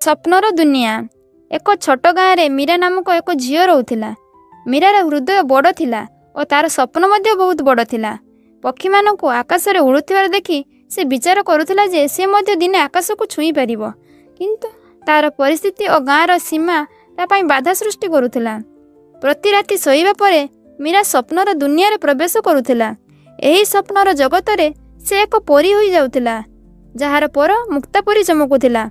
ସ୍ୱପ୍ନର ଦୁନିଆ। ଏକ ଛୋଟ ଗାଁରେ ମୀରା ନାମକ ଏକ ଝିଅ ରହୁଥିଲା। ମୀରାର ହୃଦୟ ବଡ଼ ଥିଲା ଓ ତାର ସ୍ୱପ୍ନ ମଧ୍ୟ ବହୁତ ବଡ଼ ଥିଲା। ପକ୍ଷୀମାନଙ୍କୁ ଆକାଶରେ ଉଡ଼ୁଥିବାର ଦେଖି ସେ ବିଚାର କରୁଥିଲା ଯେ ସେ ମଧ୍ୟ ଦିନେ ଆକାଶକୁ ଛୁଇଁ ପାରିବ। କିନ୍ତୁ ତାର ପରିସ୍ଥିତି ଓ ଗାଁର ସୀମା ତା ପାଇଁ ବାଧା ସୃଷ୍ଟି କରୁଥିଲା। ପ୍ରତି ରାତି ଶୋଇବା ପରେ ମୀରା ସ୍ୱପ୍ନର ଦୁନିଆରେ ପ୍ରବେଶ କରୁଥିଲା। ଏହି ସ୍ୱପ୍ନର ଜଗତରେ ସେ ଏକ ପରୀ ହୋଇଯାଉଥିଲା, ଯାହାର ପର ମୁକ୍ତା ପରି ଚମକୁଥିଲା।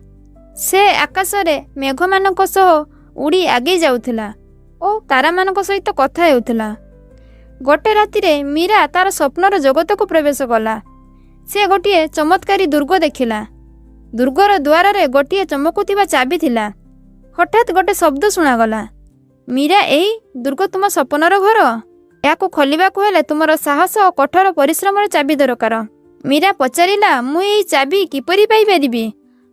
ସେ ଆକାଶରେ ମେଘମାନଙ୍କ ସହ ଉଡ଼ି ଆଗେଇ ଯାଉଥିଲା ଓ ତାରାମାନଙ୍କ ସହିତ କଥା ହେଉଥିଲା। ଗୋଟେ ରାତିରେ ମୀରା ତାର ସ୍ୱପ୍ନର ଜଗତକୁ ପ୍ରବେଶ କଲା। ସେ ଗୋଟିଏ ଚମତ୍କାରୀ ଦୁର୍ଗ ଦେଖିଲା। ଦୁର୍ଗର ଦ୍ୱାରରେ ଗୋଟିଏ ଚମକୁଥିବା ଚାବି ଥିଲା। ହଠାତ୍ ଗୋଟେ ଶବ୍ଦ ଶୁଣାଗଲା, "ମୀରା, ଏହି ଦୁର୍ଗ ତୁମ ସ୍ୱପ୍ନର ଘର। ଏହାକୁ ଖୋଲିବାକୁ ହେଲେ ତୁମର ସାହସ ଓ କଠୋର ପରିଶ୍ରମର ଚାବି ଦରକାର।" ମୀରା ପଚାରିଲା, "ମୁଁ ଏହି ଚାବି କିପରି ପାଇପାରିବି?"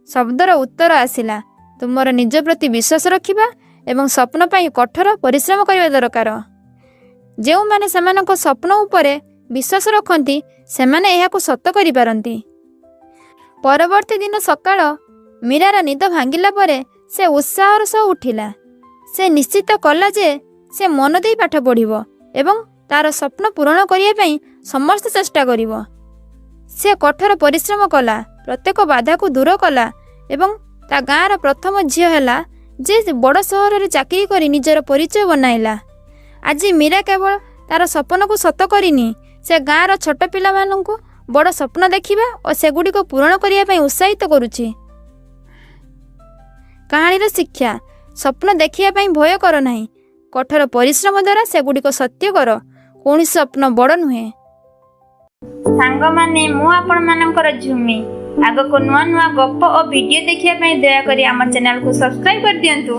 ଶବ୍ଦର ଉତ୍ତର ଆସିଲା, "ତୁମର ନିଜ ପ୍ରତି ବିଶ୍ୱାସ ରଖିବା ଏବଂ ସ୍ୱପ୍ନ ପାଇଁ କଠୋର ପରିଶ୍ରମ କରିବା ଦରକାର। ଯେଉଁମାନେ ସେମାନଙ୍କ ସ୍ୱପ୍ନ ଉପରେ ବିଶ୍ୱାସ ରଖନ୍ତି, ସେମାନେ ଏହାକୁ ସତ କରିପାରନ୍ତି।" ପରବର୍ତ୍ତୀ ଦିନ ସକାଳ ମୀରାର ନିଦ ଭାଙ୍ଗିଲା ପରେ ସେ ଉତ୍ସାହର ସହ ଉଠିଲା। ସେ ନିଶ୍ଚିତ କଲା ଯେ ସେ ମନ ଦେଇ ପାଠ ପଢ଼ିବ ଏବଂ ତାର ସ୍ୱପ୍ନ ପୂରଣ କରିବା ପାଇଁ ସମସ୍ତ ଚେଷ୍ଟା କରିବ। ସେ କଠୋର ପରିଶ୍ରମ କଲା, ପ୍ରତ୍ୟେକ ବାଧାକୁ ଦୂର କଲା ଏବଂ ତା ଗାଁର ପ୍ରଥମ ଝିଅ ହେଲା ଯେ ବଡ଼ ସହରରେ ଚାକିରି କରି ନିଜର ପରିଚୟ ବନାଇଲା। ଆଜି ମୀରା କେବଳ ତାର ସ୍ୱପ୍ନକୁ ସତ କରିନି, ସେ ଗାଁର ଛୋଟ ପିଲାମାନଙ୍କୁ ବଡ଼ ସ୍ୱପ୍ନ ଦେଖିବା ଓ ସେଗୁଡ଼ିକ ପୂରଣ କରିବା ପାଇଁ ଉତ୍ସାହିତ କରୁଛି। କାହାଣୀର ଶିକ୍ଷା: ସ୍ୱପ୍ନ ଦେଖିବା ପାଇଁ ଭୟ କର ନାହିଁ। କଠୋର ପରିଶ୍ରମ ଦ୍ୱାରା ସେଗୁଡ଼ିକ ସତ୍ୟ କର। କୌଣସି ସ୍ୱପ୍ନ ବଡ଼ ନୁହେଁ। ସାଙ୍ଗମାନେ, ମୁଁ ଆପଣମାନଙ୍କର ଝୁମି। ଆଗକୁ ନୂଆ ନୂଆ ଗପ ଓ ଭିଡ଼ିଓ ଦେଖିବା ପାଇଁ ଦୟାକରି ଆମ ଚ୍ୟାନେଲକୁ ସବସ୍କ୍ରାଇବ୍ କରିଦିଅନ୍ତୁ।